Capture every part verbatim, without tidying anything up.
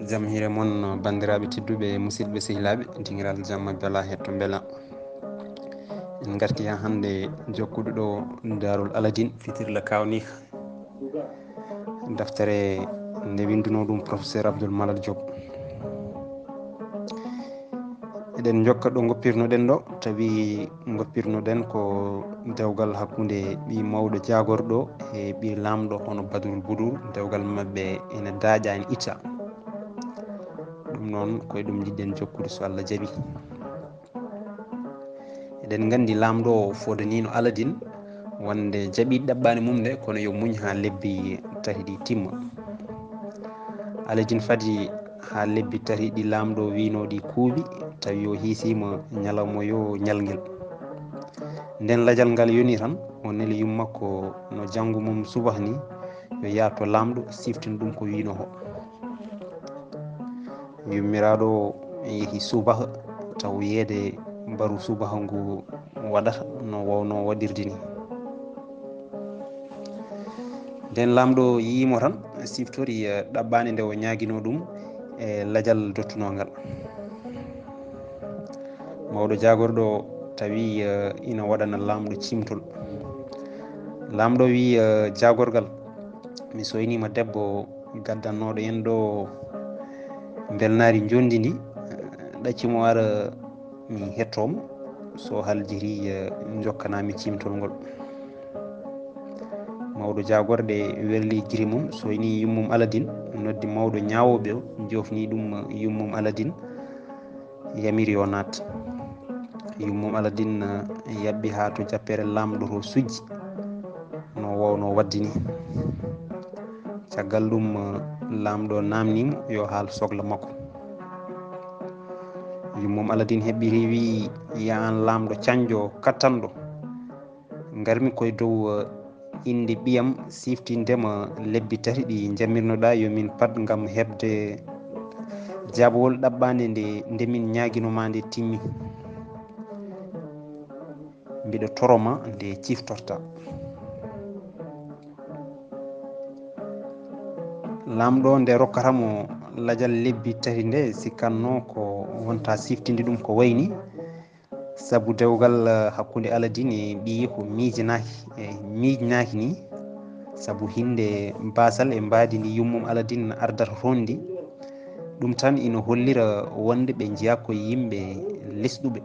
Jam hiire mon, banndiraaɓe tedduɓe, musidɓe sehilaaɓe, dingiral jamma bela hetto mbela. En ngarti haa hannde jokkude ɗo Daarul Aladin, fitirla kawniika. Deftere nde winndunoo ɗum Professeur Abdoul Malal Diop. Eɗen njokka ɗo ngoppirnoɗen ɗo, tawi ngoppirnoɗen ko dewgal hakkunde ɓii mawɗo jaagorɗo e ɓii laamɗo hono Badrul Budur, dewgal maɓɓe ene daaƴa, ene itta. Ɗum noon, ko e ɗum njiɗɗen jokkude, so Allah jaɓi. Eɗen nganndi laamɗo o fodaniino Aladin wonde jaɓi ɗaɓɓaande mum nde, kono yo muñ haa lebbi tati ɗi timma. Aladin fadi haa lebbi tati ɗi laamɗo wiinoo ɗi kuuɓi, tawi o hiisiima ñalawma yo ñalngel. Nden lajal ngal yoni tan, o neli yumma ko no janngo mum subaka ni, yo yah to laamɗo, siftin ɗum ko wiinoo o. Yummiraaɗo o yehi subaka, taw yeede mbaru subaka ngu waɗata no waawno waɗirde ni. Nden laamɗo yii mo tan, siftori, eh, ɗaɓɓaande nde o ñaaginoo ɗum e lajal dottunoo ngal. Mawɗo jaagorɗo o tawi, eh, ina waɗana laamɗo ciimtol. Laamɗo wii, eh, jaagorgal, "Mi soyniima debbo gaddannooɗo en ɗo mbelnaari njonndi ndi, eh, ɗacci mo ara mi hettoo mo, so haljiri, eh, njokkana mi ciimtol ngol." Mawɗo jaagorɗe werli giri mum, soyni yummum Aladin, noddi mawɗo ñaawooɓe o, joofni ɗum yummum Aladin, yamiri yo naat. Yummum Aladin, eh, yaɓɓi haa to jappere laamɗo to sujji, no waawno waɗde ni. Caggal ɗum, eh, laamɗo naamni mo yo haal sokla makko. Yummum Aladin heɓɓiri, wii, "Ya aan laamɗo canjo kattanɗo, ngarmi koye dow, eh, innde ɓiyam, siftinde ma lebbi tati ɗi njamirnoɗaa yo min pad ngam heɓde jaabawol ɗaɓɓaande nde, nde min ñaaginoo ma nde timmi. Mbiɗo toro ma nde ciftorta." Laamɗo nde rokkata mo lajal lebbi tati nde, sikkatnoo ko wonta siftinde ɗum ko wayi ni. Sabu dewgal, eh, hakkunde Aladin e ɓiyi ko miijnaaki, e miijnaaki ni, sabu hinde baasal e mbaadi ndi yummum Aladin ardata toon ndi, ɗum tan ina hollira wonde ɓe njiyaa ko yimɓe lesɗuɓe.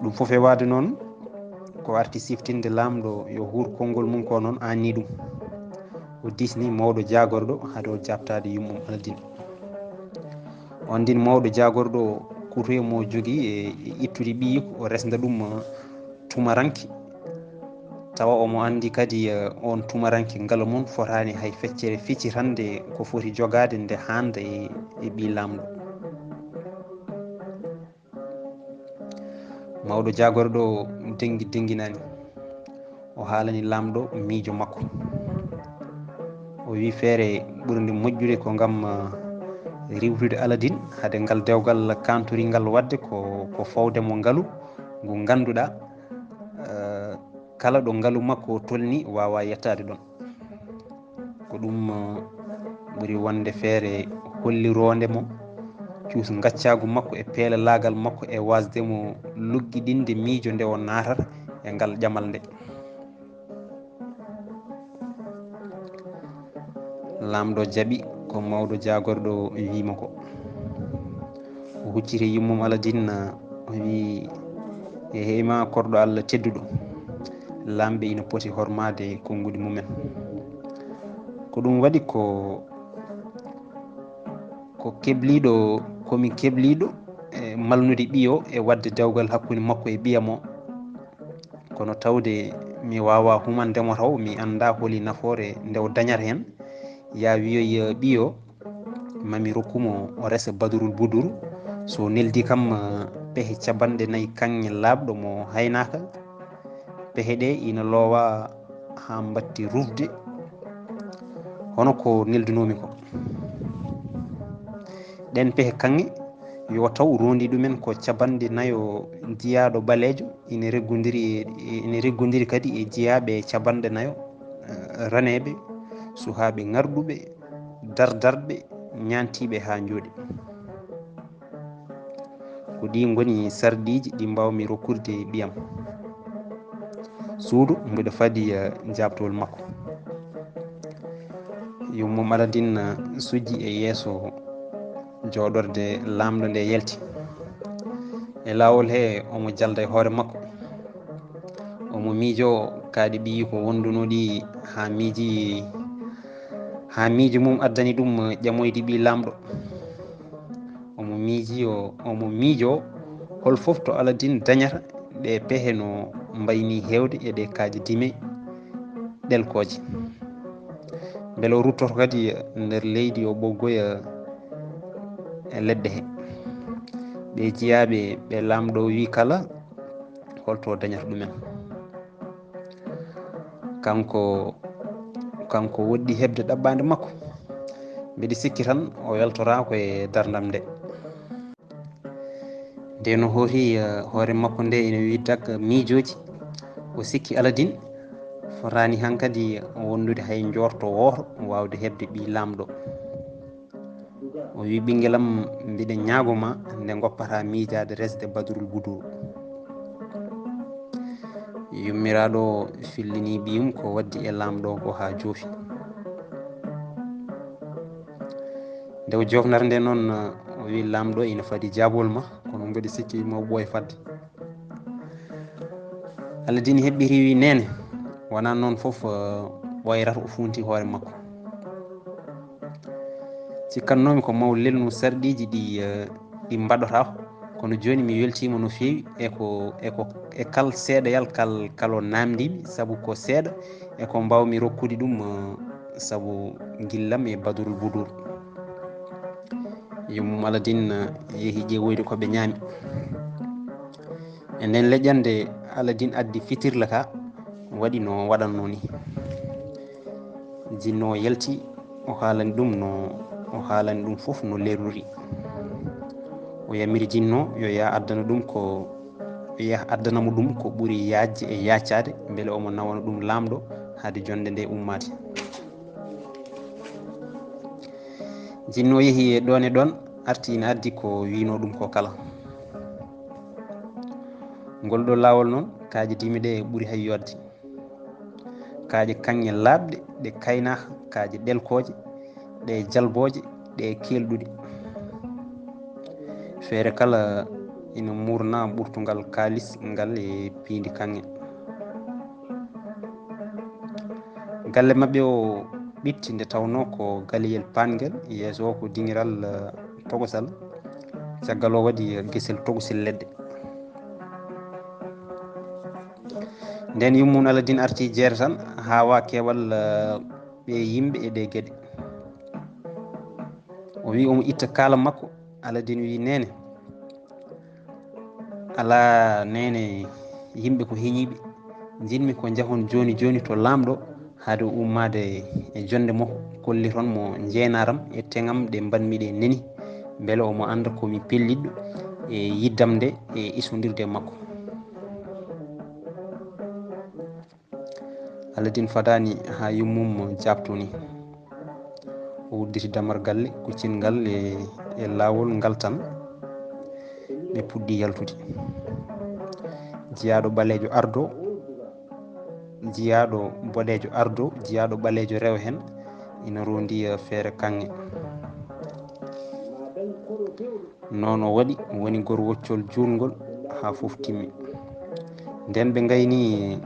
Ɗum fof e waade noon, ko arti siftinde laamɗo yo huur konngol mum ko noon aanni ɗum. O diisni mawɗo jaagorɗo hade o jaabtaade yummum Aladin. On ndin mawɗo jaagorɗo kutoye mo jogii e, e ittude ɓiyi ko o resnda ɗum, eh, tumaranke. Tawa omo anndi kadi, eh, on tumaranke ngalu mum fotaani hay feccere ficcitande ko foti jogaade nde haanda e, e ɓii laamɗo. Mawɗo jaagorɗo o dengi denginani. O haalani laamɗo miijo makko. O wi feere ɓurnde moƴƴude ko ngam, eh, riiwtude Aladin, hade ngal dewgal kantori ngal waɗde ko, ko fawde mo ngalu ngu ngannduɗaa, eh, kala ɗo ngalu makko tolni waawaa yettaade ɗoon. Ko ɗum, eh, ɓuri wonde feere holliroonde mo cuus ngaccaagu makko e peelalaagal makko e waasde mo luggiɗinde miijo nde o naatata e ngal ƴamal nde. Laamɗo jaɓi ko mawɗo jaagorɗo o wi mo ko. O hucciti yummum Aladin, o wi, "E heyi ma korɗo Allah tedduɗo, laamɓe ina poti hormaade konnguɗi mumen." Ko ɗum waɗi ko, ko kebliiɗo, ko mi kebliiɗo e malnude ɓiyo e waɗde dewgal hakkunde makko e ɓiyam o. Kono tawde mi waawaa humande mo taw, mi anndaa holi nafoore nde o dañata heen. Yaa wiyoy ɓiyo, ma mi rokku mo o resa Badrul Budur. So neldi kam, eh, pehe capanɗe nayi kaŋŋe laaɓɗo mo haynaaka. Pehe ɗe ina loowa haa mbatti rufde, hono ko neldunoomi ko. Ɗeen pehe kaŋŋe, yo taw roondi ɗumen ko capanɗe nayo jiyaaɗo ɓaleejo, ina reggondiri e, ina reggondiri kadi e jiyaaɓe capanɗe nayo, eh, raneeɓe, suhaaɓe ŋarɗuɓe, dardarɓe, ñaantiiɓe haa njooɗi. Ko ɗi ngoni sarɗiiji ɗi mbaawmi rokkude ɓiyam. Suudu mbiɗo fadi, eh, jaabtowol makko. Yummum Aladin, eh, sujji e yeeso jooɗorde laamɗo nde yalti. E laawol he omo jalda e hoore makko. Omo miijoo kaaɗi ɓiyi ko wondunoɗi haa miiji, haa miiji mum addani ɗum ƴamoyde ɓii laamɗo. Omo miiji o, omo miijoo hol fof to Aladin dañata ɗe pehe no mbayni heewde e ɗe kaaƴe dime ɗelkooje. Mbele o ruttoto kadi nder leydi o ɓoggoya e leɗɗe he. Ɓe jiyaaɓe ɓe laamɗo wi kala holto o dañata ɗumen. Kanko, kanko woɗɗi heɓde ɗaɓɓaande makko. Mbiɗa sikki tan o weltoraako e darndam nde. Nde no hooti, eh, hoore makko nde ina wi dak miijooji. O sikki Aladin fotaani hankadi wondude hay njoorto wooto waawde heɓde ɓii laamɗo. O wi, "Ɓinngelam, mbiɗa ñaago ma nde ngoppataa miijaade resde Badrul Budur." Yummiraaɗo fillini ɓiyum ko waddi e laamɗo ko haa joofi. Nde o joofnata nde noon, o wi, "Laamɗo ina fadi jaabol ma, kono mbeɗa sikki mo ɓooy fadde." Aladin heɓɓiti wi, "Neene, wonaa noon fof, eh, ɓooyrata." O fuunti hoore makko. Cikkatnoomi ko maw lelnu sarɗiiji ɗi, eh, ɗi mbaɗotaa, kono jooni mi weltiima no feewi e ko, e ko, e kal seeɗayal kal, kal o naamndiimi, sabu ko seeɗa e ko mbaawmi rokkude ɗum, eh, sabu ngillam e Badrul Budur. Yummum Aladin, eh, yehi ƴeewoyde ko ɓe ñaami. E nden leƴƴannde, Aladin addi fitirla ka, waɗi no waɗannoo ni. Jinno o yalti, o haalani ɗum no, o haalani ɗum fof no leeruri. O yamiri jinno yo yaa addana ɗum ko, yo yaa addana mo ɗum ko ɓuri yaajde e yaaccaade, mbele omo nawana ɗum laamɗo hade jonnde nde ummaade. Jinno yehi e ɗoon e ɗoon, arti ina addi ko wiinoo ɗum ko kala. Ngol ɗoo laawol noon, kaaƴe dime ɗe ɓuri hay yooɗde. Kaaƴe kaŋŋe laaɓɗe, ɗe kaynaaka, kaaƴe ɗelkooje, ɗe jalbooje, ɗe keelɗuɗe. Feere kala ina muurna ɓurtungal kaalis ngal e piindi kaŋŋe. Galle maɓɓe o ɓitti nde tawnoo ko galeyel paanngel, yeeso o ko dingiral, eh, tokosal, caggal o waɗi, eh, gesel tokosel leɗɗe. Nden yummum Aladin arti jeere tan, haa wa keewal, eh, ɓe yimɓe e ɗe geɗe. O wi omo itta kaala makko, Aladin wi, "Neene, alaa neene, yimɓe ko heñiiɓe. Njiɗmi ko njahon jooni jooni to laamɗo, hade ummaade e jonnde mo, kolliton mo njeenaram e teŋam ɗe mbaɗmi ɗe neni, mbele omo annda ko mi pelliɗɗo e yiddam nde e isondirde e makko." Aladin fadaani haa yummum jaabtoo ni. O udditi dammal galle, kuccin ngal e, e laawol ngal tan. Ɓe puɗɗi yaltude. Jiyaaɗo ɓaleejo ardo, jiyaaɗo boɗeejo ardo, jiyaaɗo ɓaleejo rewo heen, ina rondi, eh, feere kaŋŋe. Noon o waɗi, woni gor woccol juutngol haa fof timmi. Nden ɓe ngayni,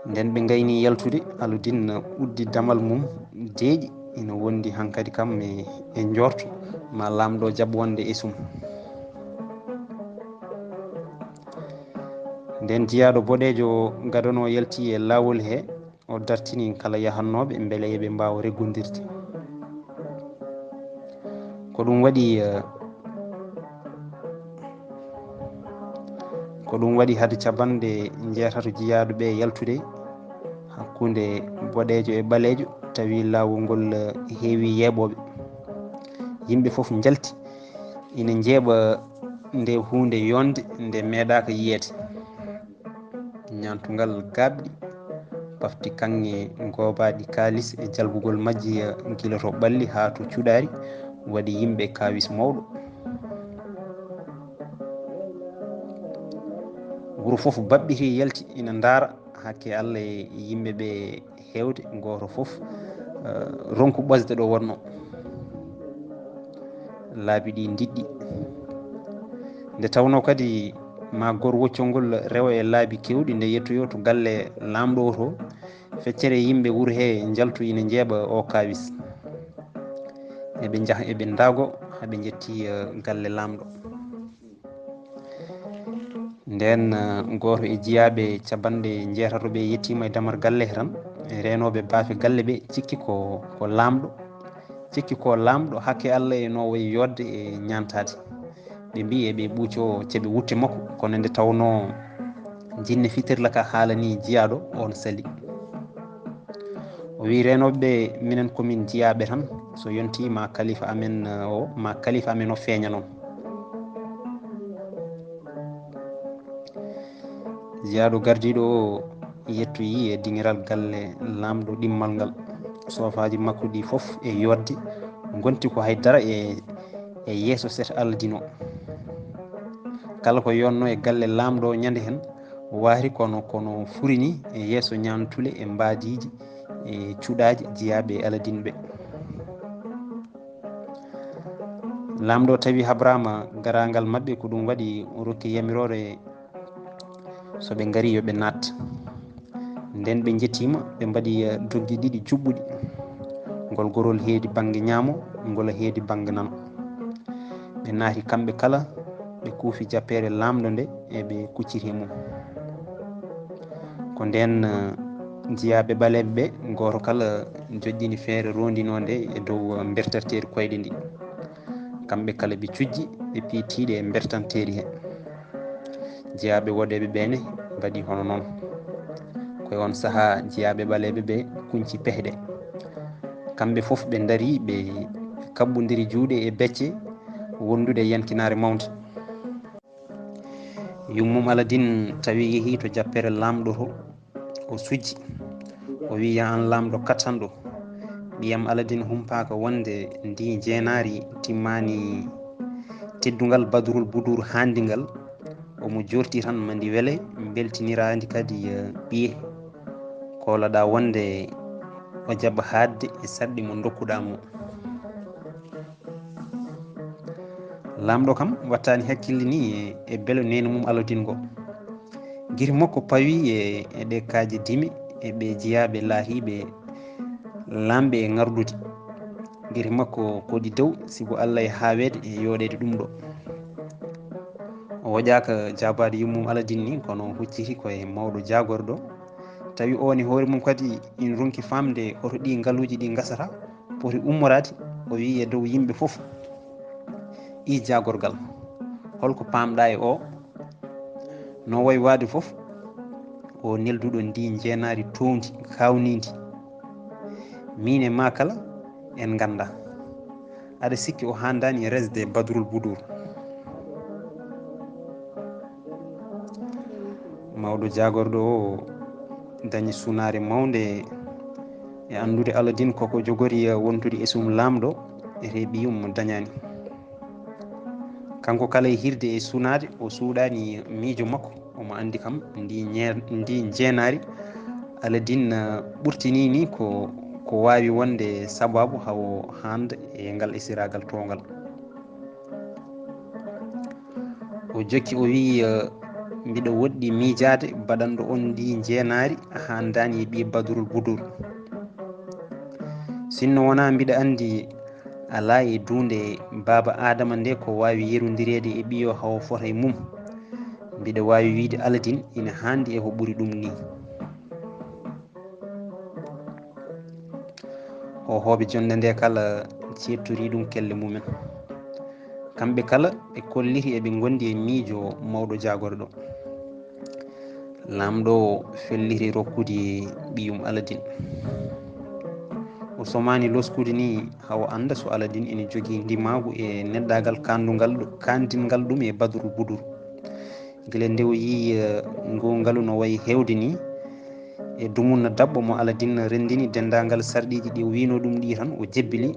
nden ɓe ngayni yaltude, Aludin uddi damal mum deeƴi, ina wondi hankadi kam e, e njoorto, ma laamɗo jaɓ wonde e sum. Nden jiyaaɗo boɗeejo gadano yalti e laawol he, o dartini kala yahannooɓe mbele eɓe mbaawa reggondirde. Ko ɗum waɗi, eh, ko ɗum waɗi hade capanɗe njeetato jiyaaɗo ɓe yaltude hakkunde boɗeejo e ɓaleejo, tawi laawol ngol, eh, heewi yeeɓooɓe. Yimɓe fof njalti, ina njeeɓa nde huunde yonde nde meeɗaaka yiyeede. Ñaantungal gaaɓɗi, pafti kaŋŋe goobaaɗi kaalis e jalbugol majji, eh, gila to ɓalli haa to cuɗaari, waɗi yimɓe kaawis mawɗo. Wuro fof baɓɓiti yalti ina ndaara hakke Allah e yimɓe ɓe heewde, gooto fof, eh, ronku ɓosde ɗo wonnoo. Laabi ɗi ndiɗɗi. Nde tawnoo kadi ma gor woccol ngol rewa e laabi keewɗi, nde yettoyoo to galle laamɗo o to, feccere yimɓe wuro hee njaltu ina njeeɓa o kaawis. Eɓe njaha, eɓe ndaago, haa ɓe njetti, eh, galle laamɗo. Nden, eh, gooto e jiyaaɓe capanɗe njeetato ɓe yettiima e damar galle he tan, e reenooɓe baafe galle ɓe, cikki ko, ko laamɗo, cikki ko laamɗo hakke Allah e no wayi yodde e ñaantaade. Ɓe mbii eɓe ɓuuco ceɓe wutte makko, kono nde tawnoo jinne fitirla ka haalanii jiyaaɗo, on sali. O wii reenooɓe ɓe, minen ko min jiyaaɓe tan, so yontii ma kalifa amen, eh, o, ma kalifa amen o feeña noon. Jiyaaɗo gardiiɗo o yettoyii e dingiral galle laamɗo ɗimmal ngal. Soofaaji makko ɗi fof e yodde ngonti ko hay dara e, e yeeso set Aladin o. Kala ko yonnoo e galle laamɗo ñande heen waari kono, kono furi ni e yeeso ñaantule e mbaadiiji e cuɗaaji jiyaaɓe Aladin ɓe. Laamɗo tawi habraama garaangal maɓɓe, ko ɗum waɗi o rokki yamiroore so ɓe ngari yo ɓe naat. Nden ɓe njettiima, ɓe mbaɗi, eh, doggi ɗiɗi juɓɓuɗi. Ngol gorol heedi bannge ñaamo, ngol heedi bannge nano. Ɓe naati kamɓe kala, ɓe kuufi jappeere laamɗo nde, e ɓe kucciti e mum. Ko nden, eh, jiyaaɓe ɓaleeɓe ɓe, gooto kala joƴƴini feere rondinoo nde e dow, eh, mberterteeri koyɗe ndi. Kamɓe kala ɓe cujji, ɓe piitiiɗe e mbertanteeri he. Jiyaaɓe woɗeeɓe ɓe ne mbaɗi hono noon. Ko e on sahaa jiyaaɓe ɓaleeɓe ɓe kunci pehɗe. Kamɓe fof ɓe ndarii, ɓe kaɓɓondiri juuɗe e becce wondude e yankinaare mawnde. Yummum Aladin tawi yehii to jappere laamɗo to, o sujji. O wii, "Ya an laamɗo kattanɗo, ɓiyam Aladin humpaaka wonde ndi njeenaari timmaani teddungal Badrul Budur haandi ngal." Omo jorti tan ma ndi wele, mbeltiniraandi kadi, eh, ɓiye. Koolaɗaa wonde o jaɓa haadde e sarɗi mo ndokkuɗaa mo. Laamɗo kam wattaani hakkille ni e, e belo neene mum Aladin ngo. Gite makko pawi e, e ɗe kaaje dime, e ɓe jiyaaɓe laatiiɓe laamɓe e ngardude. Gite makko koɗi dow, sibu Allah e haaweede e yooɗeede ɗum ɗo. O woƴaaka jaabaade yummum Aladin ni, kono hucciti ko e mawɗo jaagorɗo. Tawi oon e hoore mum kadi ina ronki faamde hoto ɗi ngaluuji ɗi ngasata poti ummoraade, o wii e dow yimɓe fof, "Ii jaagorgal, holko paamɗaa e o?" No wayi waade fof, o nelduɗo ndi njeenaari towndi, kaawniindi. Miin e maa kala en nganndaa. Aɗa sikki o haandaani e resde Badrul Budur? Mawɗo jaagorɗo o dañi sunaare mawnde e anndude Aladin koko jogori wontude e sum laamɗo e reɓiyum dañaani. Kanko kala e hirde e sunaade, o suuɗaani miijo makko. Omo anndi kam ndi ñe-, ndi njeenaari Aladin, eh, ɓurtini ni ko, ko waawi wonde sabaabu hawo haande e ngal esiraagal towngal. O jokki o wii, eh, "Mbiɗa woɗɗi miijaade baɗanɗo on ndi njeenaari haandaani e ɓii Badrul Budur. Sinno wonaa mbiɗa anndi alaa e duunde baaba Aadama nde ko waawi yerondireede e ɓiyo hawo fota e mum. Mbiɗa waawi wiide Aladin ina haandi e ko ɓuri ɗum ni." Hoohooɓe jonnde nde kala ceettori ɗum kelle mumen. Kamɓe kala ɓe kolliti eɓe ngondi e miijo mawɗo jaagorɗo. Laamɗo o felliti rokkude ɓiyum Aladin. O somaani loskude ni hawo annda so Aladin ene jogii ndimaagu e neɗɗaagal kaandungal ɗo-, kaandingal ɗum e Badrul Budur. Gila nde o yii, eh, ngu ngalu no wayi heewde ni, E dumunna daɓɓo mo Aladin renndini denndaangal sarɗiiji ɗi o wiino ɗum ɗi tan, o jebbili.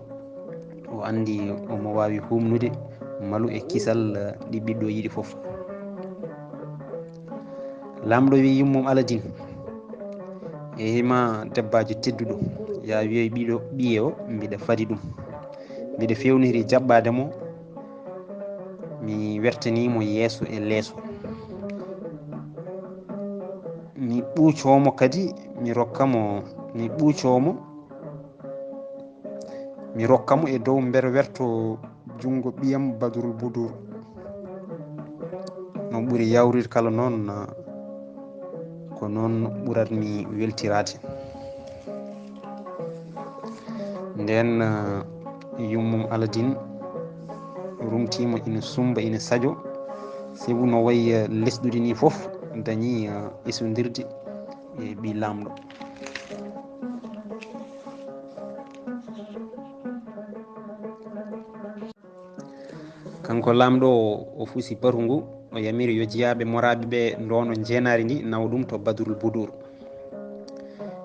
O anndi omo waawi humnude malu e kisal, eh, ɗi ɓiɗɗo yiɗi fof. Laamɗo wi yummum Aladin, "Ehi ma debbaajo tedduɗo, ya wiyoy ɓiɗo ɓiye o, mbiɗa fadi ɗum. Mbiɗa fewniri jaɓɓaade mo, mi wertani mo yeeso e leeso. Mi ɓuucoo mo kadi, mi rokka mo, mi ɓuucoo mo, mi rokka mo e dow mbeer werto junngo ɓiyam Badrul Budur." No ɓuri yawrude kala noon, ko noon ɓuratmi weltiraade. Ndeen, eh, yummum Aladin rumtiima ina sumba, ina sajo, sibu no wayi, eh, lesɗude ni fof dañi, eh, isondirde e ɓii laamɗo. Kanko laamɗo o, o fusi batu ngu, o yamiri yo jiyaaɓe moraaɓe ɓe ndoono njeenaari ndi, nawa ɗum to Badrul Budur.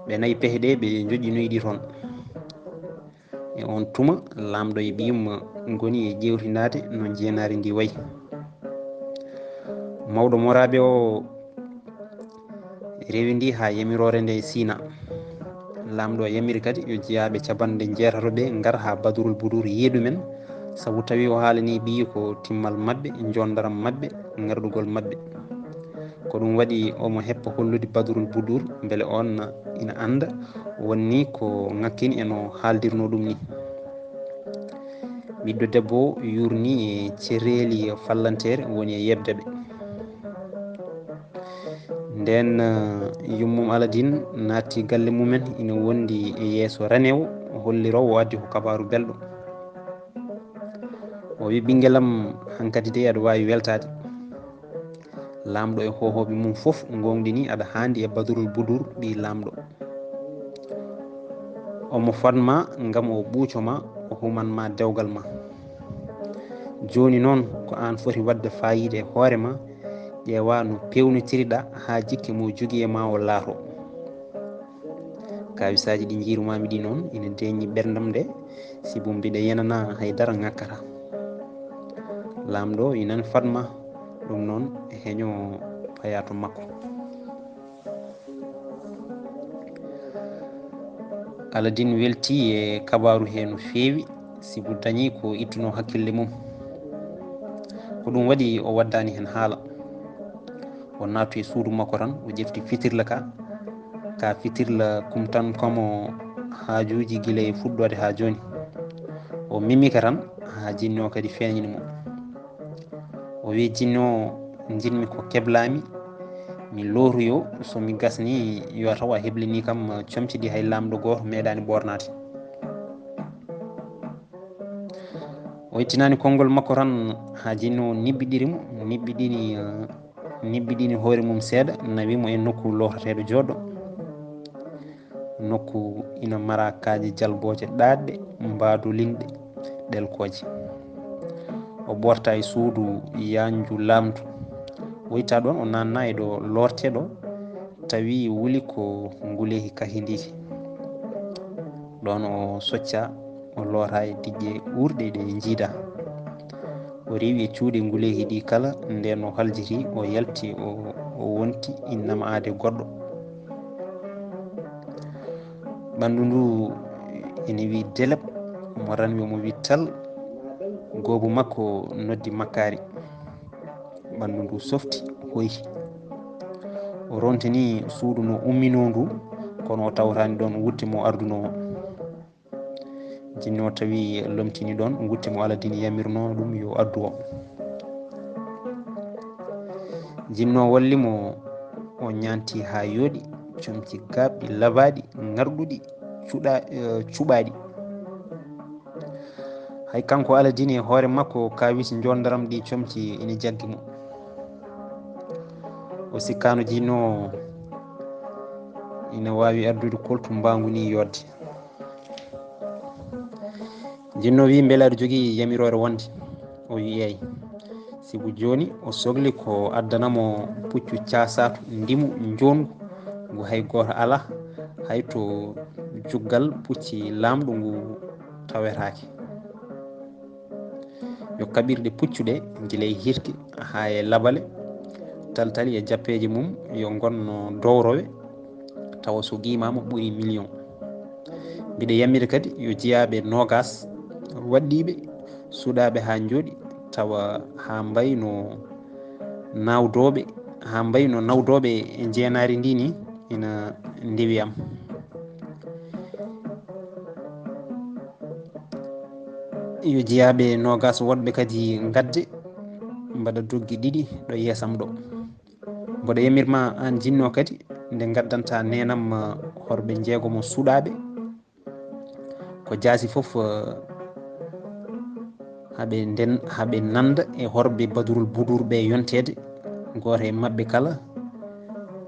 Ɓe nayi pehe ɗe ɓe njoƴƴinoyi ɗi toon. E oon tuma, laamɗo e ɓiyum ngoni e ƴeewtindaade no njeenaari ndi wayi. Mawɗo moraaɓe o rewi ndi haa yamiroore nde siina. Laamɗo yamiri kadi yo jiyaaɓe capanɗe njeetato ɓe ngar haa Badrul Budur yiya ɗumen, sabu tawi o haalani ɓiyi ko timmal maɓɓe, njondaram maɓɓe, ngarɗugol maɓɓe. Ko ɗum waɗi omo heppa hollude Badrul Budur mbele oon ina annda wonni ko ŋakkini e no haaldirnoo ɗum ni. Ɓiɗɗo debbo o yuurni e cereeli fallanteere woni e yeɓde ɓe. Ndeen, eh, yummum Aladin naatti galle mumen, ina wondi e yeeso ranewo, o holliroowo o addi ko kabaaru belɗo. O wi, "Ɓinngel am, hankadi dey aɗa waawi weltaade." Laamɗo e hohooɓe mum fof ngoongɗini aɗa haandi e Badrul Budur ɓii laamɗo. Omo fadma ngam o ɓuuco ma, o human ma dewgal ma. Jooni noon ko aan foti waɗde faayiida e hoore ma, ƴeewa no peewnitiriɗa haa jikke mo jogii e ma o laato. Kaawisaaji ɗi njiirumaami ɗi noon ina deeƴni ɓerndam nde, sibu mbiɗa yenana hay dara ŋakkata. Laamɗo inan fadma ɗum noon heño paya to makko. Aladin welti e kabaaru he no feewi, sibu dañi ko ittuno hakkille mum. Ko ɗum waɗi o waddani hen haala. O naatu e suudu makko tan, o ƴefti fitirla ka. Ka fitirla kumtan komo haajuuji gila e fuɗɗoode haa jooni. O mimi ka tan, haa jinni o kadi feeñini mo. O wi, "Jinno, njiɗmi ko keblaami, mi lootoyo, so mi gasni, yo taw a heblini kam comci ɗi hay laamɗo gooto meeɗaani ɓoornaade." O ittinaani konngol makko tan, haa jinno niɓɓiɗiri mo, niɓɓiɗini, eh, niɓɓiɗini hoore mum seeɗa, nawi mo e nokku loototeeɗo jooɗo. Nokku ina mara kaaƴe jalbooje ɗaatɗe, mbaadolinɗe, ɗelkooje. O ɓoorta e suudu yaanju laamdu. O itta ɗoon, o naanna e ɗo loortee ɗo, tawi wuli ko nguleehi kahindiiji. Ɗoon o socca, o loora e diƴƴe uurɗe ɗe njiida. O rewi e cuuɗi nguleehi ɗi kala, ndeen o haljiti, o yalti, o, o wonti innama aade goɗɗo. Ɓanndu ndu ene wi delep, mo ranwi omo wi tal, goobu makko noddi makkaari. Ɓanndu ndu softi, hoyti. O rontini suudu no umminoo ndu, kono o tawtaani ɗoon wutte mo ardunoo o. Jinno o tawi lomtini ɗoon wutte mo Aladin yamirnoo ɗum yo addu o. Jinno walli mo, o ñaanti haa yooɗi, comci gaaɓɗi, labaaɗi, ŋarɗuɗi, cuɗa-, eh, cuɓaaɗi. Hay kanko Aladin e hoore makko, kaawis njondaram ɗi comci ina jaggi mo. O sikkaano jinno o ina waawi addude koltu mbaangu ni yodde. Jinno wi, "Mbele aɗa jogii yamiroore wonde?" O wi, "Eey." Sibu jooni o sogli ko addana mo puccu caasaatu ndimu njoongu ngu hay gooto alaa, hay to juggal pucci laamɗo ngu tawetaake. Yo kaɓirɗe puccu ɗe gila e hirki haa e labale, taltali e jappeeje mum yo ngonno dowrowe, tawa so qiimaama ɓuri miliyoŋ. Mbiɗa yamira kadi yo jiyaaɓe noogaas waɗɗiiɓe suuɗaaɓe haa njooɗi, tawa haa mbayno nawdooɓe, haa mbayno nawdooɓe e njeenaari ndi ni ina ndewi am. Yo jiyaaɓe noogaas woɗɓe kadi ngadde mbaɗa doggi ɗiɗi ɗo yeesam ɗo. Mboɗo yamirma aan jinno kadi nde ngaddanta neenam, uh, horɓe njeegomo suuɗaaɓe. Ko jaasi fof, uh, haɓe nden, haɓe nanda e horɓe Badrul Budur ɓe yonteede. Gooto e maɓɓe kala,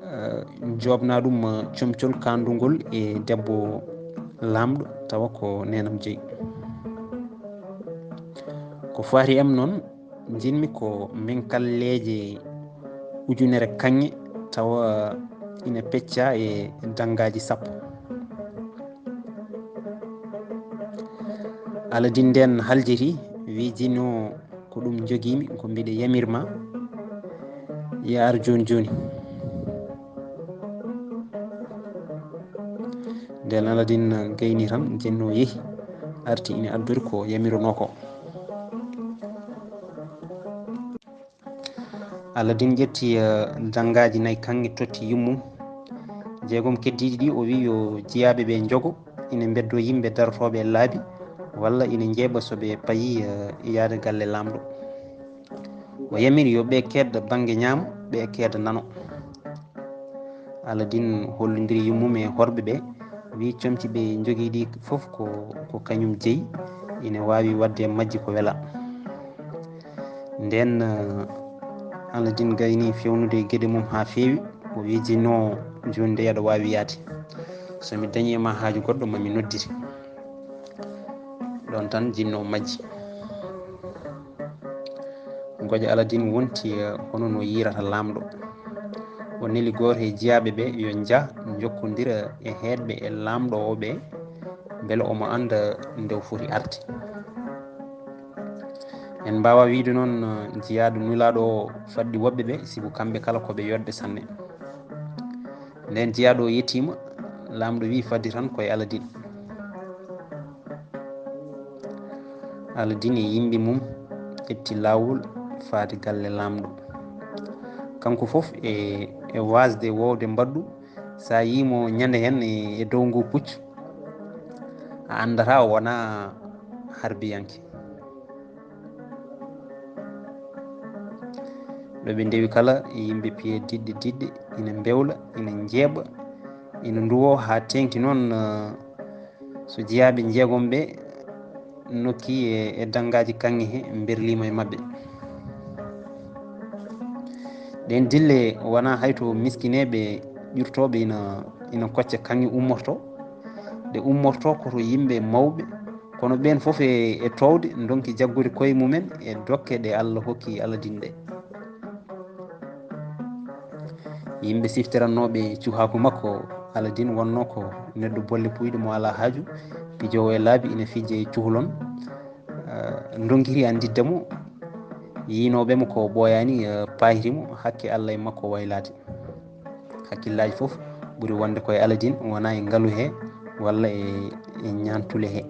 uh, joobna ɗum, uh, comcol kandugol e debbo laamɗo, tawa ko neenam jeyi. Ko faati am noon, njiɗmi ko minkalleeje ujunere kaŋŋe, tawa ina pecca e danngaaji sappo. Aladin ndeen haljiti, wii jinno, ko ɗum njogiimi, ko mbiɗa yamirma, ya ar jooni jooni. Ndeen Aladin gayni tan, jinno yehi, arti ina addori ko yamironoo ko. Aladin ƴetti, eh, danngaaji nayi kaŋŋe, totti yummum. Jeegom keddiiɗi ɗi, o wii yo jiyaaɓe ɓe njogo, ina mbeddo yimɓe darotooɓe e laabi, walla ina njeeɓa so ɓe payi, eh, yaade galle laamɗo. O yamiri yo ɓe keedda bannge ñaamo, ɓe keedda nano. Aladin hollondiri yummum e horɓe ɓe, wii comci ɓe njogii ɗi fof ko, ko kañum jeyi, ina waawi waɗde majji ko wela. Ndeen, eh, Aladin gayni fewnude e geɗe mum haa feewi, o wii jinno, jooni de aɗa waawi yaade. So mi dañii e ma haaju goɗɗo, ma mi noddire. Ɗoon tan jinno majji. Ngoƴa Aladin wonti, eh, hono no yiirata laamɗo. O neli gooto e jiyaaɓe ɓe yo njah njokkondira e heedɓe e laamɗo o ɓe, mbele omo annda nde o foti arde. En mbaawa wiyde noon, eh, jiyaaɗo nulaaɗo o faɗɗi woɓɓe ɓe, sibu kamɓe kala ko ɓe yooɗɓe sanne. Ndeen jiyaaɗo o yettiima, laamɗo wii faddi tan ko e Aladin. Aladin e yimɓe mum ƴetti laawol faade galle laamɗo. Kanko fof e, e waasde woowde mbaɗɗu, so a yii mo ñande heen e, e dow ngu puccu, a anndata o wonaa harbiyanke. Ɗo ɓe ndewi kala, yimɓe piye diɗɗe diɗɗe, ina mbewla, ina njeeɓa, ina nduwo haa teeŋti noon, eh, so jiyaaɓe njeegom ɓe nokki e, e danngaaji kaŋŋe he mberliima e maɓɓe. Ɗeen dille wonaa hay to miskineeɓe ƴurtooɓe ina, ina kocca kaŋŋe ummorto. Ɗe ummorto ko to yimɓe mawɓe, kono ɓeen fof e, e toowde ndonki jaggude koye mumen e dokke ɗe Allah hokki Aladin ɗe. Yimɓe siftirannooɓe cuhaaku makko, Aladin wonnoo ko neɗɗo bolle puyɗe mo alaa haaju, pijoowo e laabi ina fijja e cuhlon, eh, ndonkiri annditde mo, yiinooɓe mo ko ɓooyaani, eh, paayiti mo, hakke Allah e makko waylaade. Hakkillaaji fof ɓuri wonde ko e Aladin, wonaa e ngalu he walla e, e ñaantule he.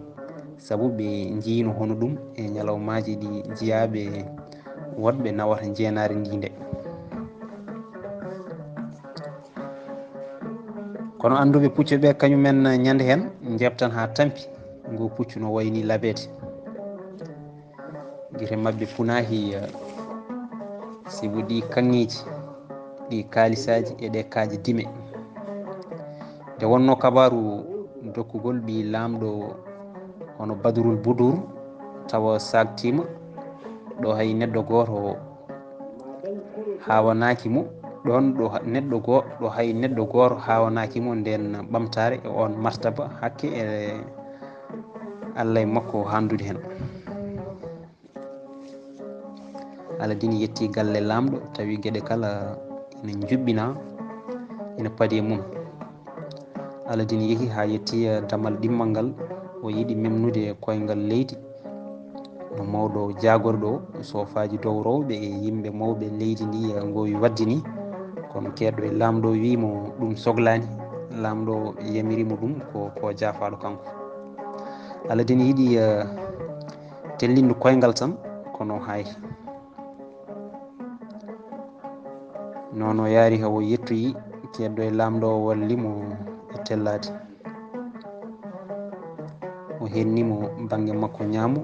Sabu ɓe njiino hono ɗum e ñalawmaaji ɗi jiyaaɓe woɗɓe nawata njeenaari ndi nde. Kono annduɓe puccu ɓe, kañumen ñande heen njeɓtan haa tampi ngu puccu no wayni labeede. Gite maɓɓe punaaki, eh, sibu ɗi kaŋŋeeji, ɗi kaalisaaji e ɗe kaaƴe dime. Nde wonnoo kabaaru dokkugol ɓii laamɗo hono Badrul Budur, tawa saaktiima, ɗo hay neɗɗo gooto haawanaaki mo, ɗoon ɗo ha-, neɗɗo goo-, ɗo hay neɗɗo gooto haawanaaki mo ndeen ɓamtaare e oon martaba, hakke e Allah e makko hanndude heen. Aladin yetti galle laamɗo, tawi geɗe kala ina njuɓɓina, ina padi e mum. Aladin yehi haa yetti, eh, damal ɗimmal ngal, o yiɗi memnude koyngal leydi. No mawɗo jaagorɗo o, soofaaji dowrowɓe e yimɓe mawɓe leydi ndi, eh, ngoowi waɗde ni. Kono keedɗo e laamɗo o wiyi mo ɗum soglaani. Laamɗo o yamiri mo ɗum ko, ko jaafaaɗo kanko. Aladin yiɗi, eh, tellinde koyngal tan, kono haay. Noon o yaari haa o yettoyi keedɗo e laamɗo o, walli mo e tellaade. O henni mo bannge makko ñaamo.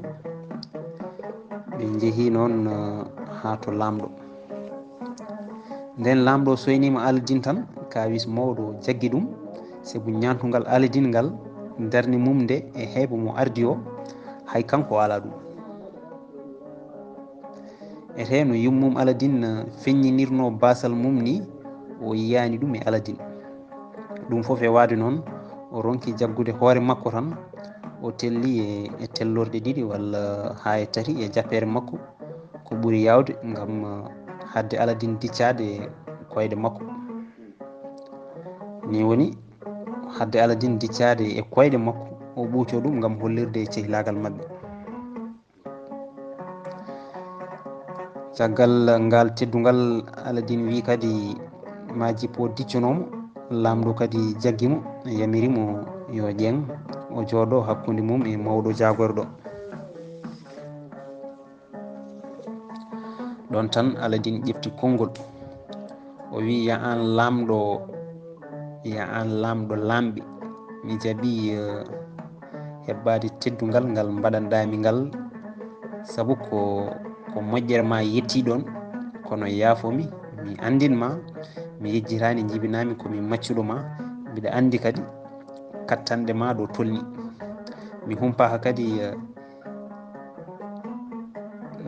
Ɓe njehi noon, eh, haa to laamɗo. Nden laamɗo soyniima Aladin tan, kaawis mawɗo jaggi ɗum, sabu ñaantungal Aladin ngal, darnde mum nde e heeɓo mo ardi o, hay kanko o alaa ɗum. Etee no yummum Aladin feññinirnoo baasal mum ni, o yiyaani ɗum e Aladin. Ɗum fof e waade noon, o ronki jaggude hoore makko tan, o telli e, e tellorɗe ɗiɗi walla haa e tati e jappeere makko, ko ɓuri yaawde ngam, eh, haɗde Aladin diccaade e koyɗe makko. Ni woni, haɗde Aladin diccaade e koyɗe makko, o ɓuuco ɗum ngam hollirde cehlaagal maɓɓe. Caggal ngal teddungal, Aladin wi kadi ma jippo diccono mo, laamɗo kadi jaggi mo, yamiri mo yo ƴeeŋ, o jooɗo hakkunde mum e mawɗo jaagorɗo. Ɗon tan Aladin ƴefti konngol. O wi, "Ya aan laamɗo, ya aan laamɗo laamɓe, mi jaɓi, eh, heɓɓaade teddungal ngal mbaɗanɗaami ngal, sabu ko, ko moƴƴere ma yetti ɗon, kono yaafo mi, mi anndin ma, mi yejjitaani, njibinaami ko mi maccuɗo ma, mbiɗa anndi kadi kattanɗe ma ɗo tolni. Mi humpaaka kadi, eh,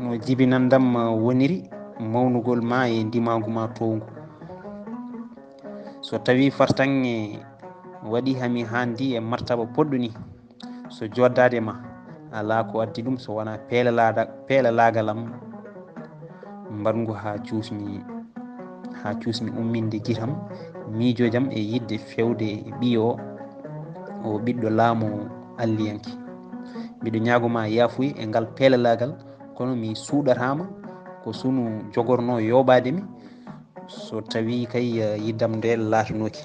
no jibinandam woniri, mawnugol ma e ndimaagu ma toowngu. So tawi fartaŋŋe waɗi hami haandi e martaba poɗɗo ni, so joddaade ma, alaa ko addi ɗum so wonaa peelalaada-, peelalaagal am mbaɗngu haa cuusmi, haa cuusmi umminde gitam, miijojam e yiɗde fewde e ɓiyo o, o ɓiɗɗo laamu alliyanke. Mbiɗo ñaago ma yaafuye e ngal peelalaagal, kono mi suuɗataama ko sunu jogorno yooɓaade mi, so tawi kay, eh, yiddam nde laatanooki."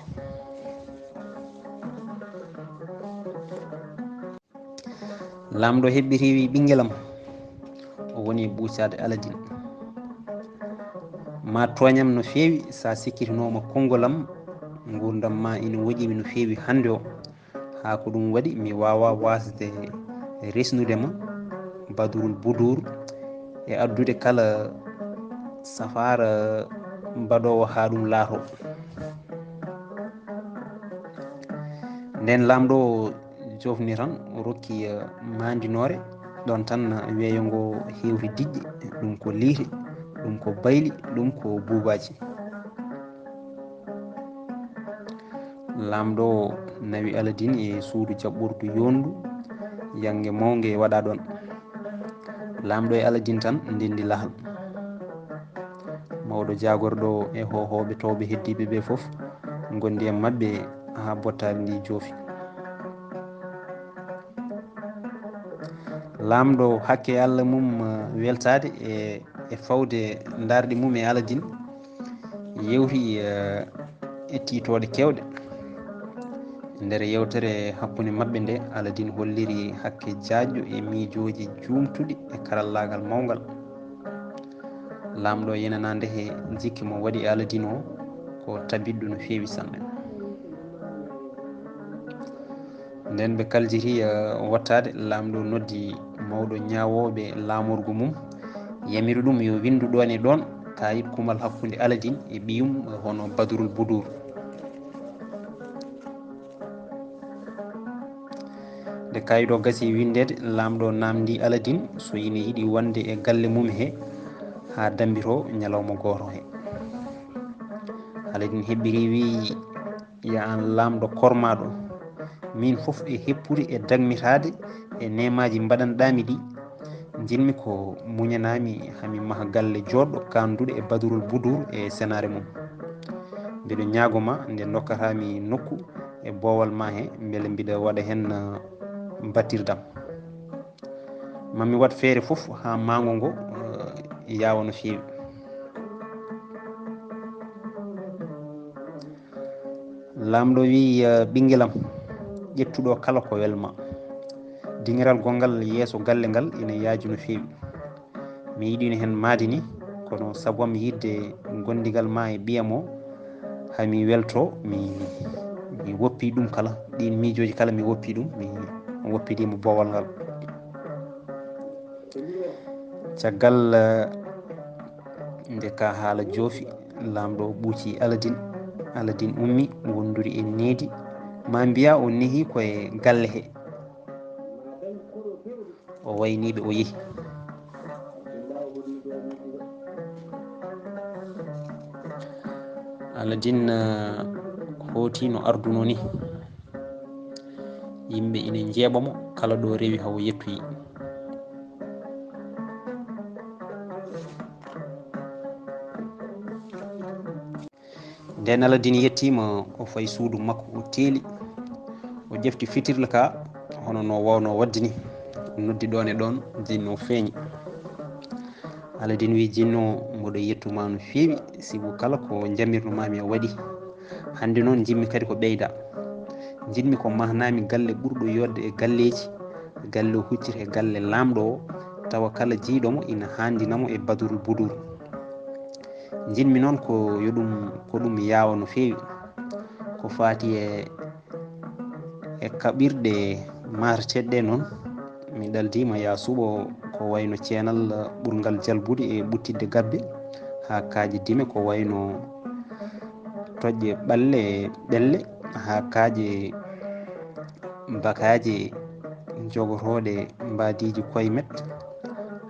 Laamɗo heɓɓiti wi, "Ɓinngel am, o woni e ɓuucaade Aladin. Ma tooñam no feewi, sa sikkitinooma konngol am, nguurndam ma ina woƴi mi no feewi hannde o. Haa ko ɗum waɗi mi waawa waasde resnude ma Badrul Budur e addude kala safaara mbaɗoowo haa ɗum laato." Nden laamɗo o jofni tan, o rokki, eh, maandinoore. Ɗon tan, eh, weeyo ngo hewti diƴƴe, ɗum ko liite, ɗum ko bayli, ɗum ko buubaaji. Laamɗo o nawi Aladin e suudu jaɓɓordu yondu, yannge mawnge waɗa ɗon. Laamɗo e Aladin tan ndenndi lahal. Mawɗo jaagorɗo o e hoohooɓe towɓe heddiiɓe ɓe fof ngondi e maɓɓe haa bottaari ndi joofi. Laamɗo hakke Allah mum, eh, weltaade e, e fawde ndaarɗe mum e Aladin, yewti, eh, e tiitooɗe keewɗe. E nder yewtere hakkunde maɓɓe nde, Aladin holliri hakke jaajɗo e miijooji juumtuɗi e karallaagal mawngal. Laamɗo yenanaande he jikke mo waɗi e Aladin o, ko tabiɗɗo no feewi sanne. Nden ɓe kaljiti, eh, wattaade, laamɗo noddi mawɗo ñaawooɓe laamorgo mum, yamiri ɗum yo winndu ɗoon e ɗoon kaayit kumal hakkunde Aladin e ɓiyum, hono Badrul Budur. Nde kaayit o gasi winndeede, laamɗo naamndi Aladin so ina yiɗi wonde e galle mum he haa dammbitoo ñalawma gooto he. Aladin heɓɓiri, wiyi, "Ya aan laamɗo kormaaɗo, miin fof e heppude e dagmitaade e neemaaji mbaɗanɗaami ɗi, njiɗmi ko muñanaami hami maha galle jooɗɗo kaanduɗo e Badrul Budur e senaare mum. Mbiɗo ñaago ma, nde ndokkataa mi nokku, e boowal ma he, mbele mbiɗa waɗa heen, eh, batirdam. Ma mi waɗ feere fof haa maango ngo, eh, yaawa no feewi. Laamɗo wiyi, eh, "Ɓinngelam, ƴettuɗo kala ko welma. Dingiral gonngal yeeso galle ngal ina yaaji no feewi. Mi yiɗino heen maayde ni, kono sabu am yiɗde gondigal ma e ɓiyam o, haa mi welto, mi, mi woppi ɗum kala. Ɗiin miijooji kala mi woppi ɗum, mi woppidii mo boowal ngal." Caggal, eh, nde ka haala joofi, laamɗo ɓuuci Aladin. Aladin ummi, wondude e needi. Ma mbiya o nehi ko e galle he. O wayni ɓe, o yehi. Aladin, eh, hooti no arduno ni. Yimɓe ina njeeɓa mo, kala ɗo rewi hawo yettoyi. Nden Aladin yettiima, o fayi suudu makko, o teeli. O ƴefti fitirla ka, hono no waawno waɗde ni. O noddi ɗoon e ɗoon, jinno feeñi. Aladin wi, "Jinno, mboɗo yettu ma no feewi, sibu kala ko njamirno ma mi a waɗi. Hannde noon njimmi kadi ko ɓeyda. Njimmi ko mahnami galle ɓurɗo yooɗde e galleeji, galle o huccita e galle laamɗo o, tawa kala jiyɗo mo ina haandina mo e badrul budur. Njimmi noon ko yo ɗum, ko ɗum yaawa no feewi. Ko faati e, e kaɓirɗe maareteeɗe ɗe noon, mi ɗaldiima ya suɓo ko wayno ceenal ɓurngal jalbude e ɓuttidde gabbe, haa kaaje dime ko wayno toƴƴe ɓalle ɓelle, haa kaaje bakaaje jogotooɗe mbaadiiji koye met,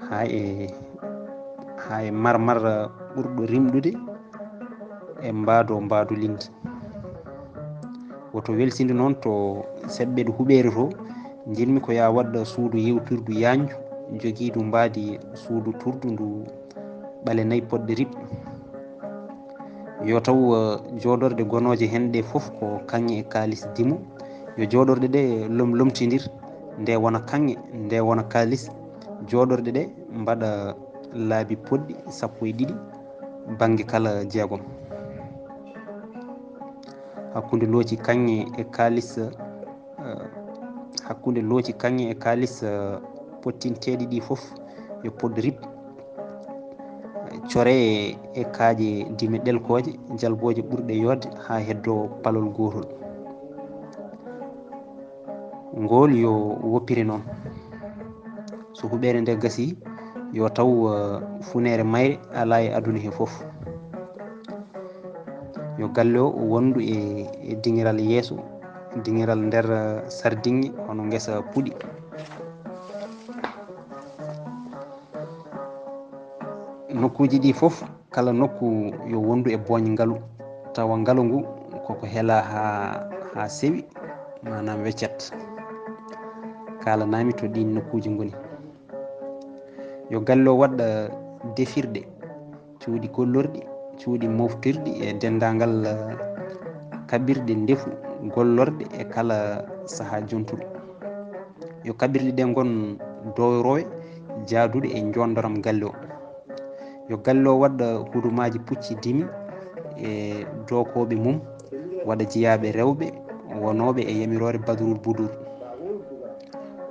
haa e, haa e marmar ɓurɗo rimɗude e mbaado mbaado lindi. Woto welsinde noon to seɓɓeede huɓeere to, njimmi ko ya waɗ suudu yewtirdu yaanju, jogiidu mbaadi suudu turdu ndu ɓale nayi poɗɗe riɓ. Yo taw, eh, jooɗorɗe gonooje heen ɗe fof ko kaŋŋe e kaalis dimo. Yo jooɗorɗe ɗe lom-, lomtindir, nde wona kaŋŋe, nde wona kaalis. Jooɗorɗe ɗe mbaɗa laabi poɗɗi sappo e ɗiɗi bannge kala jeegom. Hakkunde looci kaŋŋe e kaalis, eh, hakkunde looci kaŋŋe e kaalis, eh, pottinteeɗi ɗi fof yo poɗ riɓ, coree e kaaƴe dime ɗelkooje, jalbooje ɓurɗe yooɗde haa heddoo palol gootol. Ngool yo woppire noon. So huɓeere nde gasii, yo taw, eh, funeere mayre alaa e aduna he fof. Yo galle o wondu e, e dingiral yeeso, dingiral nder, eh, sardiŋŋe, hono ngesa puɗi. Nokkuuji ɗi fof, kala nokku yo wondu e booñ ngalu, tawa ngalu ngu koko helaa haa, haa sewi, maanaam weccat. Kaalanami to ɗiin nokkuuji ngoni. Yo galle o waɗ, eh, defirɗe, cuuɗi gollorɗi, cuuɗi moftirɗi e denndaangal, eh, kaɓirɗe ndefu gollorɗe e kala sahaa jontuɗo. Yo kaɓirɗe ɗe ngon doorowe jaaduɗe e njondoram galle o. Yo galle o waɗ hudumaaji pucci dimi e dookooɓe mum, waɗa jiyaaɓe rewɓe wonooɓe e yamiroore Badrul Budur.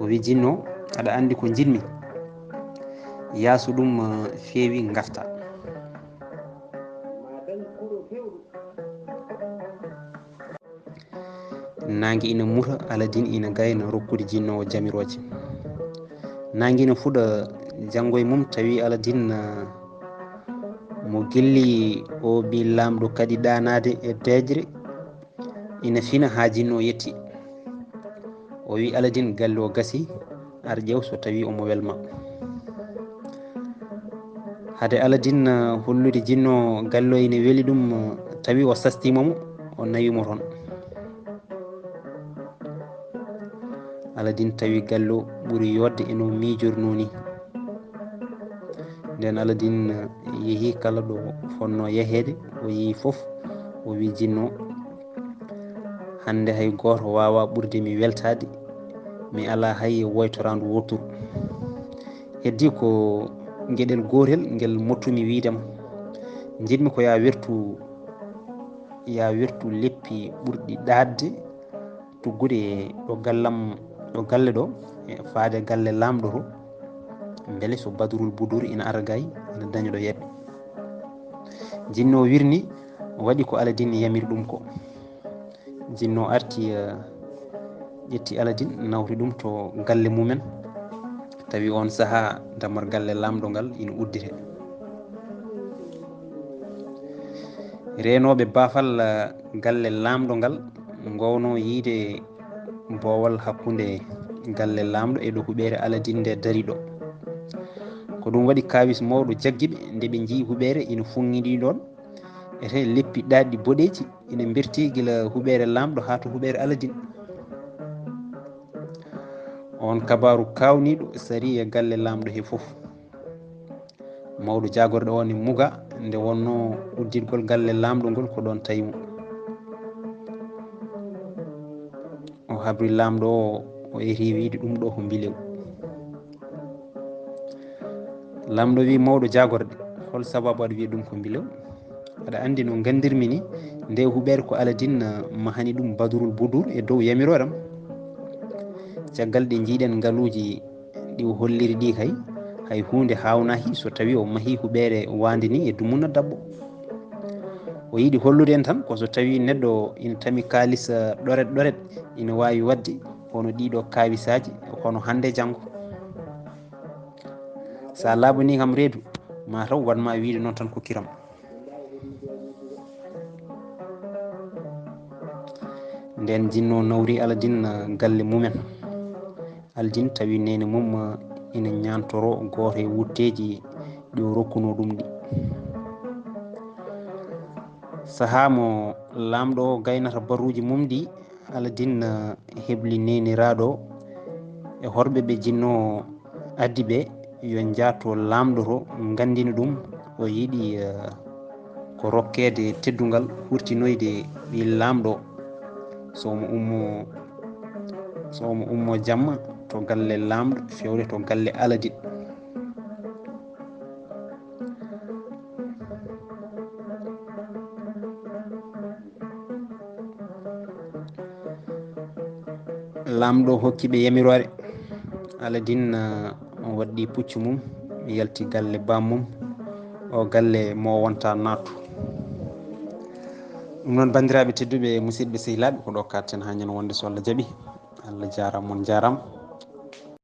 O wi, "Jinno, aɗa anndi ko njiɗmi? Yaa so ɗum, eh, feewi, ngarta." Naange ina muta, Aladin ina gayna rokkude jinno o jamirooje. Naange ina fuɗa, janngo e mum tawi Aladin, ah, mo gilli o ɓii laamɗo kadi ɗaanaade e deeƴre, ina fina haa jinno o yetti. O wi, "Aladin, galle o gasi, ar ƴeew so tawi omo welma." Hade Aladin, ah, hollude jinno galle o ina weli ɗum, ah, tawi o sastiima mo, o nawi mo toon. Aladin tawi galle o ɓuri yooɗde e no miijornoo ni. Nden Aladin, ah, yehi kala ɗo fotnoo yaheede, o yehi fof, o wi jinno, Hannde hay gooto waawaa ɓurde mi weltaade, mi alaa hay woytoraandu wooturu. Heddii ko geɗel gootel ngel mottumi wiyde ma. Njiɗmi ko yo a wertu, yo a wertu leppi ɓurɗi ɗaatde, tuggude ɗo gallam, ɗo galle ɗo, e faade galle laamɗo to, mbele so Badrul Budur ina ara gay, ina daña ɗo yeeɓde. Jinno wirni, waɗi ko Aladiin yamiri ɗum ko. Jinno arti, eh, ƴetti Aladiin, nawti ɗum to galle mumen. Tawi oon sahaa dammal galle laamɗo ngal ina udditee. Reenooɓe baafal, eh, galle laamɗo ngal ngoownoo yiyde boowal hakkunde galle laamɗo e ɗo huɓeere Aladiin nde dari ɗo. Ko ɗum waɗi kaawis mawɗo jaggi ɓe, nde ɓe njiyi huɓeere ina fuŋŋindii ɗoon. Ete leppi ɗaatɗi boɗeeji ina mberti gila huɓeere laamɗo haa to huɓeere Aladiin. Oon kabaaru kaawniiɗo sarii e galle laamɗo he fof. Mawɗo jaagorɗe o ne muga nde wonnoo udditgol galle laamɗo ngol ko ɗoon tawi mo. O habri laamɗo o, o eti wiyde ɗum ɗo ko mbilew. Laamɗo wi mawɗo jaagorɗe, hol sababu aɗa wiya ɗum ko mbilew? Aɗa anndi no nganndirmi ni, nde huɓeere ko Aladiin, eh, mahani ɗum Badrul Budur e dow yamiroore am. Caggal ɗe njiiɗen ngaluuji ɗi o holliri ɗi kay, hay huunde haawnaaki so tawi o mahi huɓeere waande ni e dumunna dabbo. O yiɗi hollude en tan ko so tawi neɗɗo ina tami kaalis, eh, ɗoret ɗoret ina waawi waɗde hono ɗiɗo kaawisaaji hono hannde janngo. Sa laaɓani kam reedu, ma taw waɗ ma wiyde noon tan ko kiram. Nden jinno nawri Aladiin, eh, galle mumen. Aladiin tawi neene mum, eh, ina ñaantoro gooto e wutteeji ɗi o rokkunoo ɗum ɗi. Sahaa mo laamɗo o gaynata baruuji mum ɗi, Aladiin, eh, hebli neeniraaɗo e horɓe ɓe jinno addi ɓe yo njaato laamɗo to nganndina ɗum o yiɗi, eh, ko rokkeede teddungal hurtinoyde ɓii laamɗo. So omo ummo, so omo ummo jamma to galle laamɗo, fewde to galle Aladiin. Laamɗo hokki ɓe yamiroore. Aladiin, eh, o waɗɗi puccu mum, yalti galle bammum, o galle mo wonta naatu. Ɗum noon, banndiraaɓe tedduɓe, musidɓe sehilaaɓe, ko ɗo katten haa ñande wonde so Allah jaɓi. Allah jaaraama, mon jaaraama.